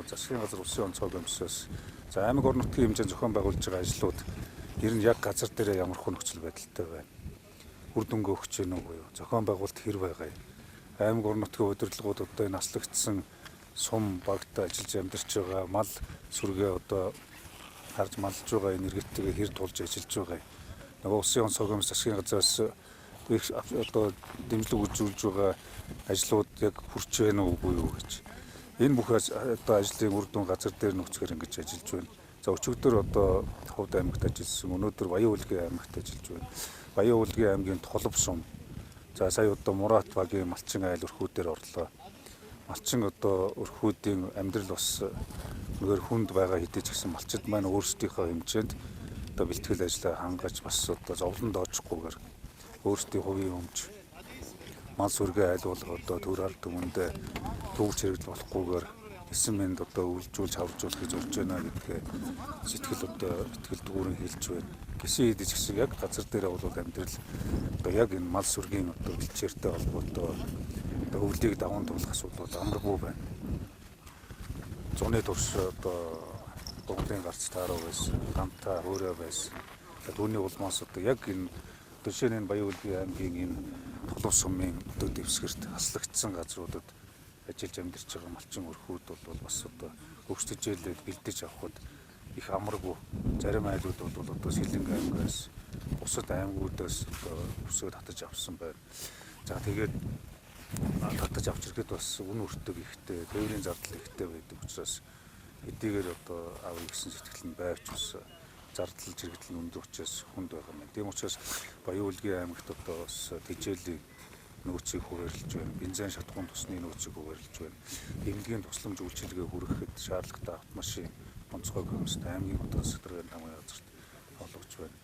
Засгийн газар Улсын онцгой комиссиос за аймаг орон нутгийн хэмжээнд зохион байгуулж байгаа ажлууд ер нь яг газар дээрээ ямар хөө нөхцөл байдалтай байна? Үр дүнгээ өгч гэнэ үгүй юу? Зохион байгуулалт хэр байгаа юм? Аймаг орон нутгийн удирдлагууд одоо энэ аслагдсан сум багт ажиллаж амьдарч байгаа, мал сүргээ одоо харж малж байгаа энэ иргэдтэйгээ хэр тулж ажиллаж байгаа юм? Нөгөө Улсын онцгой комисс, засгийн газраас их одоо дэмжлэг үзүүлж байгаа ажлууд яг хүрч байна уу, үгүй юу гэж. Энэ бүх одоо ажлын үр дүн газар дээр нөхцөөр ингэж ажиллаж байна. За, өчигдөр одоо Ховд аймагт ажилласан, өнөөдөр Баян-Уулгийн аймагт ажиллаж байна. Баян-Уулгийн аймгийн Толб сум. За, сая одоо Мурат багийн Малчин айл өрхүүдээр орлоо. Малчин одоо өрхүүдийн амьдрал бас үнэхээр хүнд байгаа хэдий ч гэсэн малчид маань өөрсдийнхөө хэмжээнд одоо бэлтгэл ажлаа хангаж, бас одоо зовлон доочихгүйгээр өөрсдийн хувийн өмч, мал сүргээ айлуулах одоо төр ард түмэндээ төвч хэрэгдэл болохгүйгээр эсэн мэнд одоо үйлжүүлж хаваржуулахыг зорж байна гэдгээ сэтгэл одоо итгэл дүүрэн хэлж байна. Гэсэн хэдий ч гэсэн яг газар дээр бол амьдрал одоо яг энэ мал сүргийн одоо бэлчээртэй холбоотой одоо өвлийг даван туулах асуудал бол амаргүй байна. Зуны турш одоо дуглын гарц тааруу байсан, гамта хөөрэ байсан. Түүний улмаас одоо яг энэ жишээ нь энэ Баян-Уулгийн аймгийн энэ Толов сумын одоо дэвсгэрт хаслагдсан газруудад ажиллаж амьдарч байгаа малчин өрхүүд бол бас одоо өвсдөжээлээд бэлдэж авахд их амаргүй. Зарим айлууд бол одоо Сэлэнг аймгаас, бусад аймагуудаас одоо өсөө татаж авсан байна. За, тэгээд татаж авч ирэхэд бас үн өртөг ихтэй, тээврийн зардал ихтэй байдаг учраас хэдийгээр одоо авъя гэсэн сэтгэл нь байвч бас зардал жиргэдэл нь өндөр учраас хүнд байгаа юм. Тийм учраас Баян-Уулгийн аймагт одоо бас тэжээлийн нөөцийг хуваарлж байна. Бензин шатахуун тосны нөөцийг хуваарлж байна. Эмнэлгийн тусламж үйлчилгээ хүргэхэд шаардлагатай автомашин онцгой комист аймгийн хотын сэтэргийн тамгын газарт олгож байна.